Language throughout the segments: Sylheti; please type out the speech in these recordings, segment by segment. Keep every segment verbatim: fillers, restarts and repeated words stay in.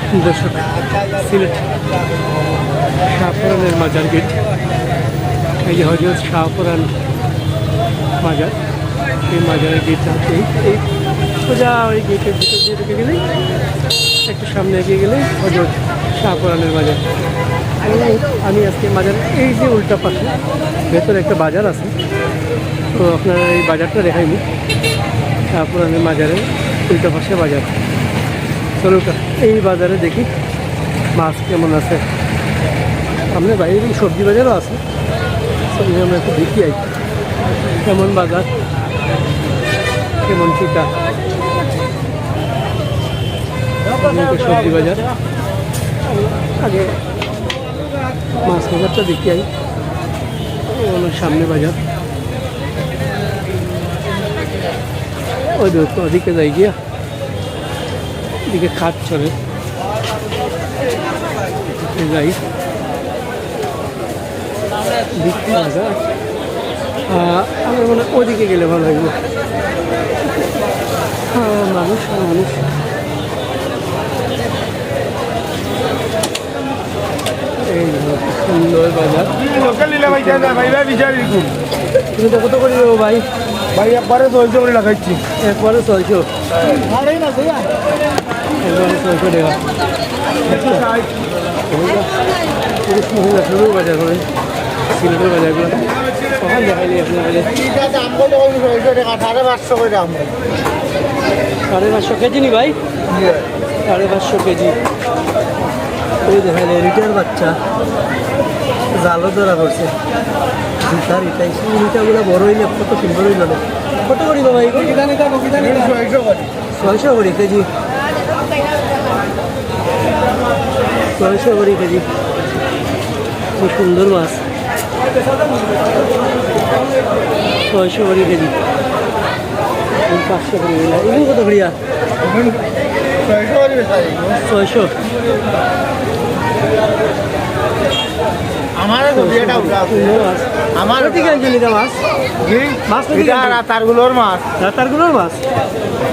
দর্শক, সিলেট শাহপরানের মাজার গেট। এই যে হজরত শাহপরান মাজার, এই মাজারের গেট আছে এই, এই সোজা ওই গেটের ভিতর দিয়ে ঢুকে গেলেই, একটু সামনে এগিয়ে গেলে হজরত শাহপরানের মাজার। আমি, আমি আজকে মাজার এই যে উল্টা পাশে ভেতরে একটা বাজার আছে, তো আপনারা এই বাজারটা দেখাইনি, শাহপরানের মাজারের উল্টা পাশে বাজার। চলো, এই বাজারে দেখি মাছ কেমন আছে। সামনে বাইরে সবজি বাজারও আছে, সবজি আমরা একটু দেখি আই কেমন বাজার, কেমন কিতা। এই তো সবজি বাজার, আগে মাছ বাজারটা দেখি আই। অনেক সামনে বাজার, ওই দেখো ওদিকে যাই গিয়া। এদিকে কাজ চলে। এই যাই। দেখতে পাওয়া যায়। আহ, আমার মনে হয় ওদিকে গেলে ভালো লাগবে। আহ, মানুষ আর মানুষ। এই দেখো, সুন্দর বাজার। লোকাল নিলে ভাই, যায় না ভাই, ভাই, বিচার এরকম। তুমি তো কত করে দেবো ভাই? ভাই, একবারে ছয়শো করে লাগাইছি। একবারে ছয়শো। আরে না, ভাইয়া। একবারে ছয়শো টাকা। পুরুষ মহিলা সবই বাজার করে। সিলেটের বাজারগুলো। কখন দেখাইলি আপনার কাছে? এটা দাম কত করে ছয়শো টাকা, সাড়ে পাঁচশো করে দাম। সাড়ে পাঁচশো কেজি নি ভাই? সাড়ে পাঁচশো কেজি। ওই দেখা যায় রিটার বাচ্চা, জালও ধরা পড়ছে। জুতা রিটাই, সেই রিটাগুলো বড় হইলে কত সুন্দর হইল না? কত করি বাবা এগুলো? ছয়শো করি। ছয়শো করি কেজি। ছয়শো করি কেজি। কি সুন্দর মাছ। ছয়শো করি কেজি। পাঁচশো করি কেজি। এগুলো কত করিয়া? ছয়শো। আমার তো বিয়েটা উঠা। সুন্দর মাছ। আমার কোথা থেকে আনছেন এটা মাছ? জি? মাছ কোথা থেকে এটা আনছেন? রাতারগুলোর মাছ। রাতারগুলোর মাছ?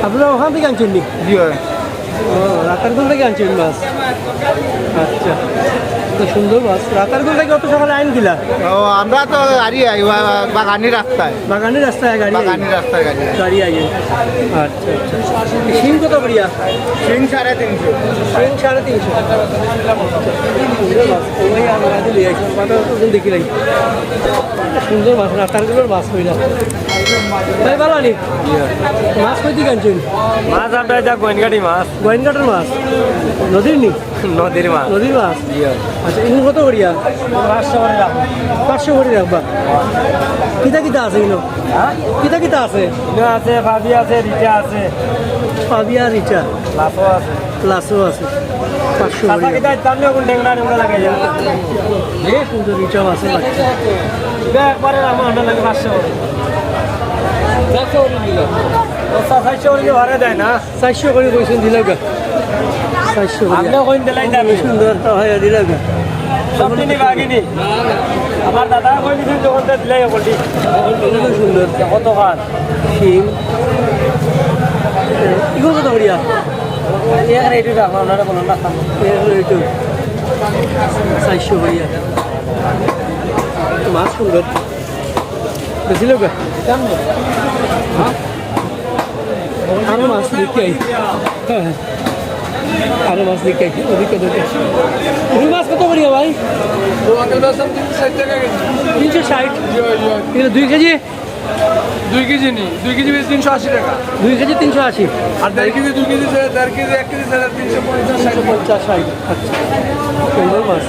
আপনারা ওখান থেকে আনছেন নি? জি হয়। ও, রাতারগুল থেকে আনছেন মাছ। আচ্ছা, তো সুন্দর মাছ। রাতারগুল থেকে অত সকালে আইন কিলা? ও, আমরা তো গাড়ি আই, বা-, বাগানি রাস্তায়। বাগানি রাস্তায় গাড়ি আই? বাগানি রাস্তায় গাড়ি আই। গাড়ি আই। আচ্ছা, আচ্ছা। শিং কত করিয়া? শিং সাড়ে তিনশো। শিং সাড়ে তিনশো। সুন্দর মাছ। ও ভাই, আমরা আগে লিয়ে আসলাম। মাথা ওজন দেখি নাই। সুন্দর মাছ, রাতারগুলোর মাছ কইলা। ভাই, ভালো নি? মাছ কই থেকে আনছেন? মাছ আমরা এটা গোয়েনঘাটি মাছ। গোয়েনঘাটের মাছ? নদীর নি? নদীর মাছ। নদীর মাছ? জি হয়। আচ্ছা, এগুলো কত করিয়া? পাঁচশো করে রাখবো। পাঁচশো করে রাখবা। কিতা কিতা আছে এগুলো? হ্যাঁ? কিতা কিতা আছে? এগুলো আছে, পাবি আছে, রিটা আছে। পাবি আর রিটা? লাসও আছে। লাসও আছে। পাঁচশো কাঁচা করিয়া। কিতা দাম নিয়ে কোন টেংরা টেংরা লাগাই যায়? বেশ সুন্দর রিটাও আছে, বাচ্চা। এটা একবারে আমার আমরা লাগে পাঁচশো করে। চারশো করে দিল। ও, চা-, চারশো করে ভাড়া দেয় না? চারশো করে কইছেন, দিলাম গা। চারশো করে। আপনি কইন দিলাই দাম। সুন্দর, তো হয়, দিলাম গা। সব দিনই বাগিনি। আমার দাদা কই দিছেন যখন তো দিলাই বলছি। সুন্দর, সুন্দর। কত কাজ? শিম। এগুলো কত করিয়া? এক রেটে রাখো, আপনারা বলুন না। এক রেটে। চারশো করিয়া। মাছ সুন্দর। বেশি লোক? আরো মাছ দেখি আই। হ্যাঁ, হ্যাঁ। আরো মাছ দেখি আই। ওদিকে দেখি। রুই মাছ কত করিয়া ভাই? তিনশো ষাট। এগুলো দুই কেজি? দুই কেজি নি, দুই কেজি বেশি তিনশো আশি টাকা। দুই কেজি তিনশো আশি। আর দেড় কেজি, দুই কেজি, দেড় কেজি, এক কেজি, তিনশো পঞ্চাশ, ষাট। পঞ্চাশ, ষাট। আচ্ছা, সুন্দর মাছ।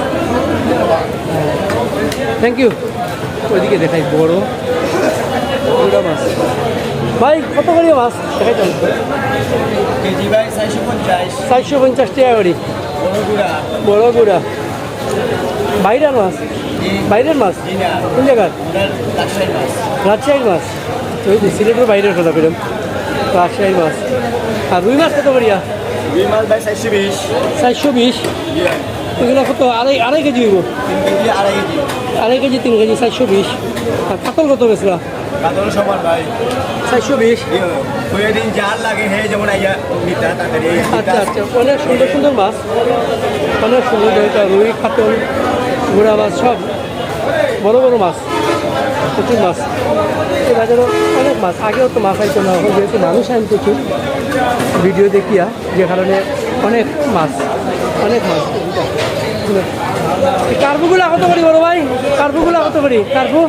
Thank you. ওইদিকে দেখাই বড় গুড়া মাছ। ভাই, কত করি মাছ? দেখাই তো। কেজি ভাই চারশো পঞ্চাশ। চারশো পঞ্চাশ টাকা করি। বড় গুড়া। বড় গুড়া। বাইরের মাছ? বাইরের মাছ? জি না। কোন জায়গার? আমরা রাজশাহীর মাছ। রাজশাহীর মাছ? ওই তো সিলেটের বাইরের কথা কইলাম। রাজশাহীর মাছ। আর রুই মাছ কত করিয়া? রুই মাছ ভাই চারশো বিশ। চারশো বিশ? জি ভাই। এগুলা কত? আড়াই, আড়াই কেজি অইবো? তিন কেজি, আড়াই কেজি। আড়াই কেজি, তিন কেজি, চারশো বিশ। আর কাতল কত বেচরা? কাতল সমান ভাই। চারশো বিশ? জি ভাই। ওই দিন যার লাগে, হে যেমন আইয়া নিতা, তাড়াতাড়ি আইয়া নিতা। আচ্ছা, আচ্ছা, অনেক সুন্দর সুন্দর মাছ, অনেক সুন্দর, যেটা রুই, কাতল, গুড়া মাছ, সব বড় বড় মাছ, প্রচুর মাছ। এই বাজারো অনেক মাছ, আগেও তো মাছ আইতো না, এখন যেহেতু মানুষ আইন প্রচুর, ভিডিও দেখিয়া, যে কারণে অনেক মাছ, অনেক মাছ। এই কার্পুগুলা কত করি বড় ভাই? কার্পুগুলা কত করি? কার্পু?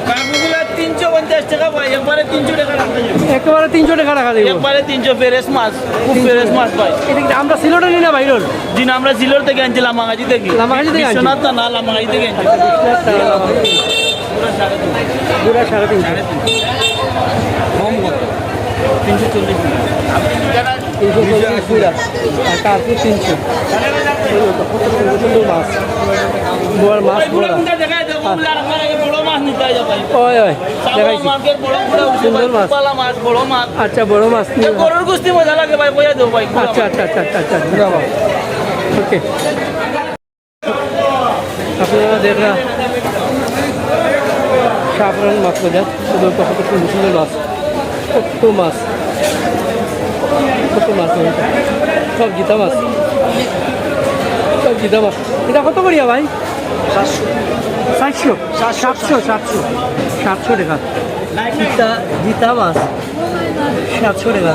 কার্পুগুলা তিনশো পঞ্চাশ টাকা ভাই, একবারে তিনশো টাকা রাখা যাইবো। একেবারে তিনশো টাকা রাখা যাইবো। একবারে তিনশো, ফ্রেশ মাছ, খুব ফ্রেশ মাছ ভাই। এটা কি আমরা সিলেটে নি না বাইরর? জি না, আমরা সিলেট থেকে আনছি, লামাগাজী থেকে। লামাগাজী থেকে আনছি। বিশ্বনাথ থানা, লামাগাজী থেকে আনছি। বিশ্বনাথ থানা, লামাগাজী। পুরা সাড়ে তিনশো। কম কত? তিনশো চল্লিশ টাকা। তিনশো চল্লিশ পুরা। আর কার্পু তিনশো। কত সুন্দর সুন্দর মাছ। বড় মাছ, বড়। ওই, ওই, দেখাইছি। সুন্দর মাছ। আচ্ছা, বড় মাছ নিয়ে। গরুর গোস্তি মজা লাগে ভাই, কইয়া দেও ভাই। আচ্ছা, আচ্ছা, আচ্ছা, আচ্ছা, আচ্ছা। ওকে। আপনারা দেখরা শাহপরান মাছ বাজার, শুধু কত সুন্দর সুন্দর মাছ, কত মাছ, কত মাছ, সব জিতা মাছ, সব জিতা মাছ। এটা কত করিয়া ভাই? সাতশো। সাতশো? সাতশো, সাতশো, সাতশো। সাতশো টাকা। জিতা, জিতা মাছ। সাতশো টাকা।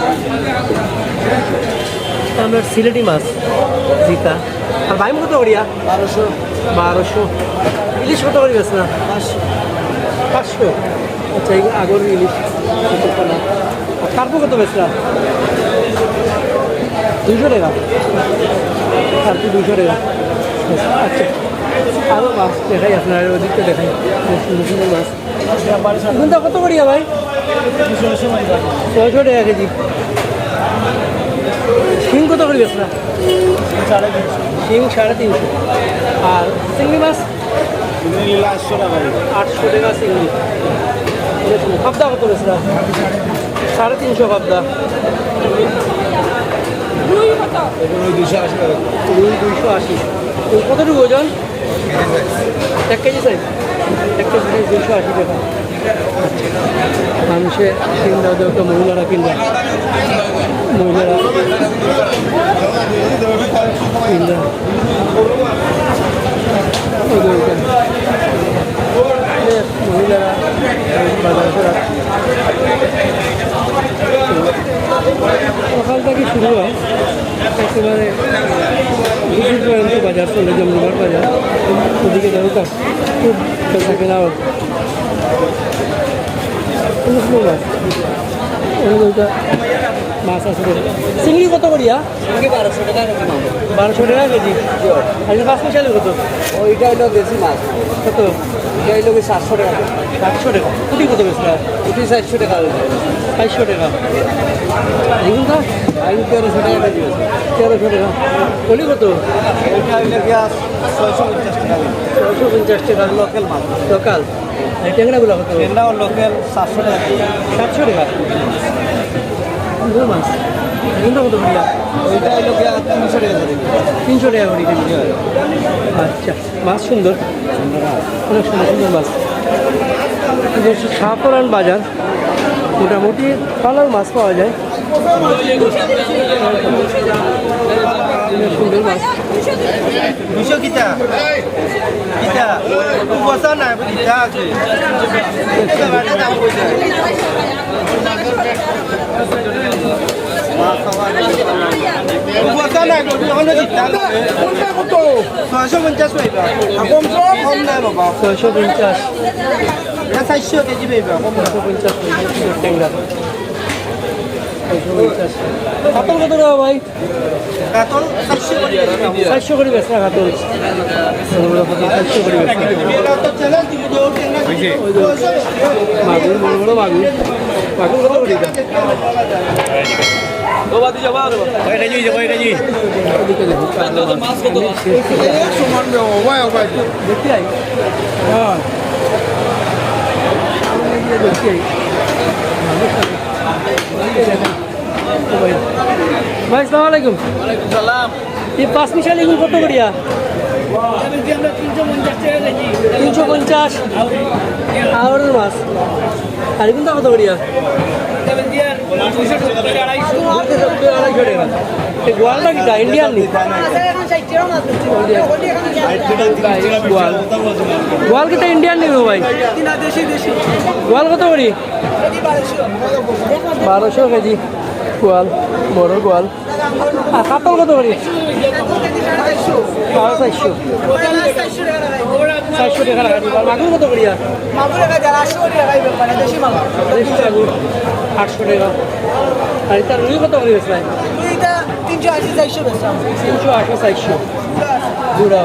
আমরা সিলেটি মাছ, জিতা। আর বাইম কত করিয়া? বারোশো। বারোশো। ইলিশ কত করি বেচরা? পাঁচশো। পাঁচশো? আচ্ছা, এই আগর ইলিশ। আর কার্পু কত বেচরা? দুইশো টাকা। কার্পু দুইশো টাকা। আচ্ছা, আরও মাছ দেখাই আপনারা, ওদিকটা দেখাই, বেশ সুন্দর সুন্দর মাছ। কোনটা কত করিয়া ভাই? ছয়শো টাকা কেজি। শিং কত করি বেচরা? শিং সাড়ে তিনশো। আর চিংড়ি মাছ? আটশো টাকা চিংড়ি। পাবদা কত বেচরা? সাড়ে তিনশো পাবদা। রুই দুইশো আশি। কতটুকু ওজন? এক কেজি সাইজ। এক কেজি সাইজ দুইশো আশি টাকা। মানুষে কিনরা, ওদের তো মহিলারা কিনরা, মহিলারা কিনরা। ওদের ওখানে মহিলারা বাজার করা। সকাল থেকে শুরু হয়, একেবারে দুপুর পর্যন্ত বাজার চলে, জমজমাট বাজার। ওদিকে দেখো, খুব বেচা কেনা হয়। সুন্দর সুন্দর মাছ। অনেক ওইটা মাছ আছে। চিংড়ি কত করিয়া? চিংড়ি বারোশো টাকা কেজি, মামু। বারোশো টাকা কেজি? জি। আর এই পাঁচ মিশালি কত? ওইটা হইলো দেশি মাছ। কত? এটা হইলো কি সাতশো টাকা। সাতশো টাকা। পুঁটি কত বেচরা? পুঁটি চারশো টাকা হইলো। চারশো টাকা। এগুলো তো? আইন তেরোশো টাকা কেজি আছে। তেরোশো টাকা। কলি কত? এটা হইলো কি আর ছয়শো পঞ্চাশ টাকা। ছয়শো পঞ্চাশ টাকা। লোকাল মাছ। লোকাল। এই ট্যাংরাগুলো কত? ট্যাংরাও লোকাল সাতশো টাকা কেজি। সাতশো টাকা? সুন্দর মাছ। এগুলো কত করিয়া? ওইটা হইলো কি আর তিনশো টাকা করে। তিনশো টাকা করে কেজি? আচ্ছা। মাছ সুন্দর, অনেক সুন্দর সুন্দর মাছ। এটা হচ্ছে শাহপরান বাজার, মোটামুটি ভালো মাছ পাওয়া যায়। অনেক সুন্দর মাছ। দুশো কিতা? কিতা? বসা না, কিতা আছে? বসা না, কোনটা কত? ছয়শো পঞ্চাশ পাইবা। আর কম তো কম নাই বাবা। ছয়শো পঞ্চাশ। এটা চারশো কেজি পাইবা, কম না। ছয়শো পঞ্চাশ, ট্যাংরা। ছয়শো পঞ্চাশ। কাতল কত টাকা ভাই? কাতল চারশো করে বেচবা। চারশো করে বেচরা কাতল। চারশো করে বেচরা। মাগুর, বড় বড় মাগুর। মাগুর কত করে এটা? ও বাদ দিয়ে যাবা রে বাবা। কয় কেজি হইছে, কয় কেজি? এদিকে দেখো। কত তো মাছ কত? এক সমান রে, ও ভাই, ও ভাই। দেখতে আই। হ্যাঁ। দেখতে আই। ভাই, আসসালামু আলাইকুম। ওয়ালাইকুম সালাম। এই পাঁচ মিশালি এগুন কত করিয়া? তিনশো পঞ্চাশ টাকা কেজি। তিনশো পঞ্চাশ। আওরের মাছ। আর এগুনটা কত করিয়া? দুইশো সত্তর, আড়াইশো। দুইশো সত্তর, আড়াইশো টাকা। এই গোয়ালটা কিতা? ইন্ডিয়ান নি? গোয়াল। গোয়াল কিতা ইন্ডিয়ান নি গো ভাই? গোয়াল কত করি? বারোশো কেজি গোয়াল, বড় গোয়াল। আর কাতল কত করি? সাড়ে চারশো। চারশো টাকা রাখা দিবা। মাগুর কত করিয়া? মাগুর এক হাজার আটশো করে রাখা দিবা, মানে দেশি মাগুর। দেশি মাগুর আটশো টাকা। আর এটা রুই কত করি বেচলায়? রুইটা তিনশো আশি, চারশো বেচলাম। তিনশো আশি, চারশো। জোড়া।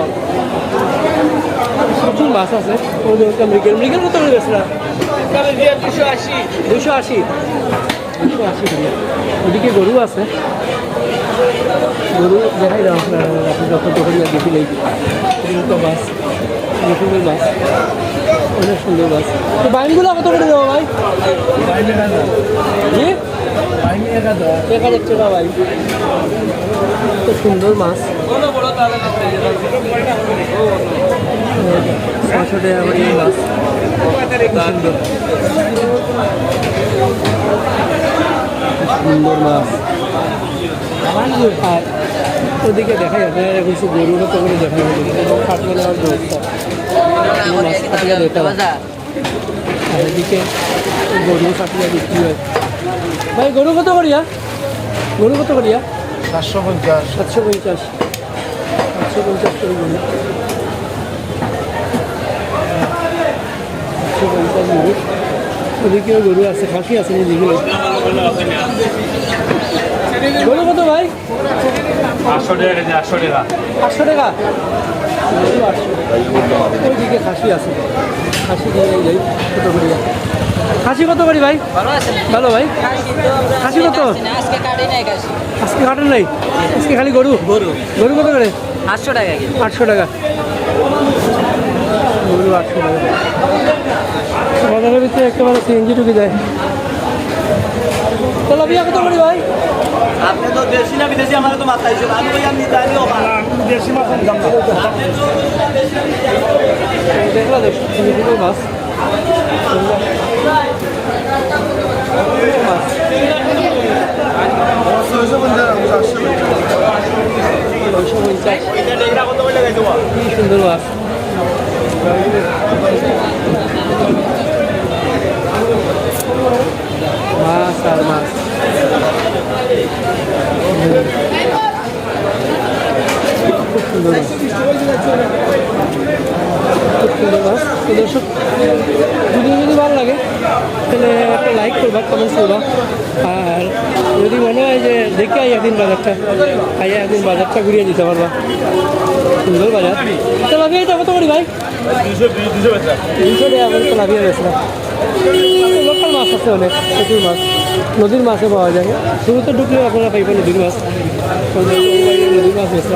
প্রচুর মাছ আছে। ওই যে ওটা মৃগেল, মৃগেল কত করে বেচলা? দুশো আশি। দুশো আশি। দুশো আশি টাকা। ওদিকে গরু আছে, গরু দেখাই দাও আপনারা, আপনি যত দোকানে গেছিলেন। এগুলো তো মাছ, এগুলো মাছ, অনেক সুন্দর মাছ। তো বাইমগুলো কত করে দেবো ভাই? জি, এক হাজার টাকা ভাই। তো সুন্দর মাছ। ছয়শো টাকা করে এই মাছ। সুন্দর। সুন্দর মাছ। আর ওদিকে দেখা যাচ্ছে, এখন শুধু গরুর মতো করে দেখা যাচ্ছে। এবং কাটলে নেওয়ার ব্যবস্থা। এই মাছ কাটলে দেখতে পাচ্ছি। আর এদিকে গরু কাটিয়া বিক্রি হয়। ভাই, গরু কত করিয়া? গরু কত করিয়া? সাতশো পঞ্চাশ। সাতশো পঞ্চাশ। সাতশো পঞ্চাশ করে গরু। সাতশো পঞ্চাশ গরু। ওদিকেও গরু আছে, খাসি আছে, এই যেগুলো। গরু কত ভাই? আটশো টাকা কেজি, আটশো টাকা। আটশো টাকা? ওইদিকে খাসি আছে, খাসি দিয়ে যাই। কত করি? খাসি কত করি ভাই? ভালো আছেন? ভালো ভাই। খাসি তো আমরা খাসি কত? আজকে কাটি নাই খাসি। আজকে কাটেন নাই? আজকে খালি গরু? গরু। গরু কত করে? আটশো টাকা কেজি। আটশো টাকা। গরু আটশো টাকা। বাজারের ভিতরে একেবারে সিএনজি ঢুকে যায়। তেলাপিয়া কত করি ভাই? আপনি তো দেশি না বিদেশি, আমার তো মাথায় ছিল। আমি কই আমি জানি ও মাছ। দেশি মাছ আমি দাম না। দেখলা দর্শক, সুন্দর সুন্দর মাছ। মাছ। ছয়শো পঞ্চাশ। কি সুন্দর মাছ। মাছ আর মাছ। খুব সুন্দর মাছ। খুব সুন্দর মাছ। তো দর্শক, ভিডিও যদি ভালো লাগে, তাহলে একটা লাইক করবা, কমেন্টস করবা। আর যদি মনে হয় যে দেখে আই একদিন বাজারটা, আই একদিন বাজারটা ঘুরিয়ে দিতে পারবা। সুন্দর বাজার। তেলাপিয়া এটা কত করি ভাই? দুইশো, দুইশো বেচা। দুইশো টাকা করে তেলাপিয়া বেচা। লোকাল মাছ আছে অনেক, প্রচুর মাছ, নদীর মাছও পাওয়া যায়। শুরুতে ঢুকলে আপনারা পাইবেন নদীর মাছ। নদীর মাছ বেচা।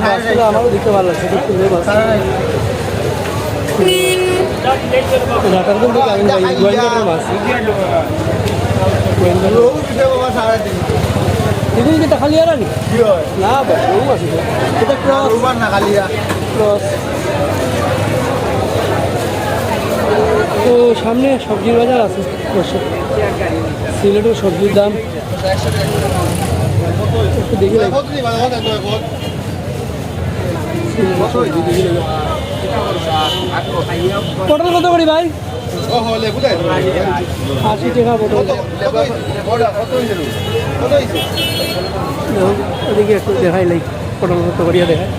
মাছগুলো আমারও দেখতে ভালো লাগছে, খুব সুন্দর মাছ। রাতারগুল থেকে আমি যাই, গোয়েন্দাটার মাছ। গোয়েন্দা। এগুলো কি তা খালি আর আনি? না, বাবা, রৌ আছে তো। এটা ক্রস। রৌবার না, কালিয়া। ক্রস। তো সামনে সবজির বাজার আছে, দর্শক। সিলেটের সবজির দাম একটু দেখি ভাই। পটল কত করি ভাই? আশি টাকা পটল। দেখো, এদিকে একটু দেখাই নাই, পটল কত করিয়া দেখায়।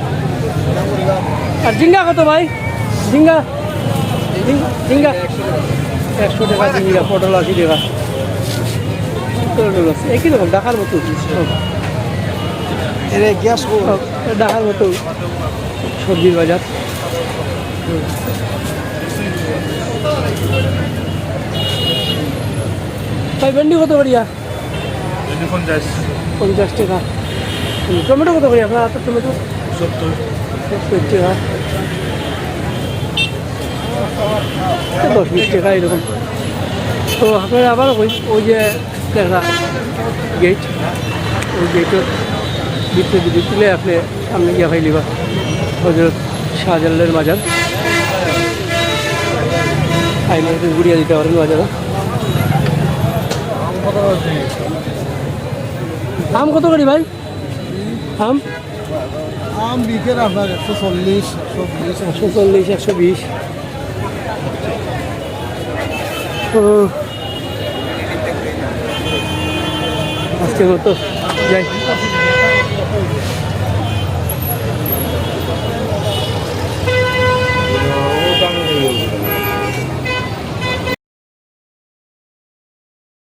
আর ঝিঙ্গা কত ভাই? ঝিঙ্গা, ঝিং-, ঝিঙ্গা একশো টাকা ঝিঙ্গা, পটল আশি টাকা। পটল আছে, একই রকম, ঢাকার মতো। এরে গ্যাস ও। ঢাকার মতো সবজির বাজার। ভাই, ভেন্ডি কত করিয়া? ভেন্ডি পঞ্চাশ। পঞ্চাশ টাকা। হুম, টমেটো কত করি আপনার হাতের টমেটো? সত্তর। সত্তর টাকা। দশ বিশ টাকা এরকম। তো আপনারা আবার ওই, ওই যে একটা গেট, ওই গেটর ভিতরে যদি তুলে আপনি সামনে গিয়া পাইলিবা হজরত শাহজালালের মাজার। আইলে একটু ঘুরিয়া দিতে পারেন বাজারে। আম কত করি ভাই? আম? আম বিকের আপনার একশো চল্লিশ, একশো বিশ। একশো চল্লিশ, একশো বিশ। তো আজকের মতো যাই।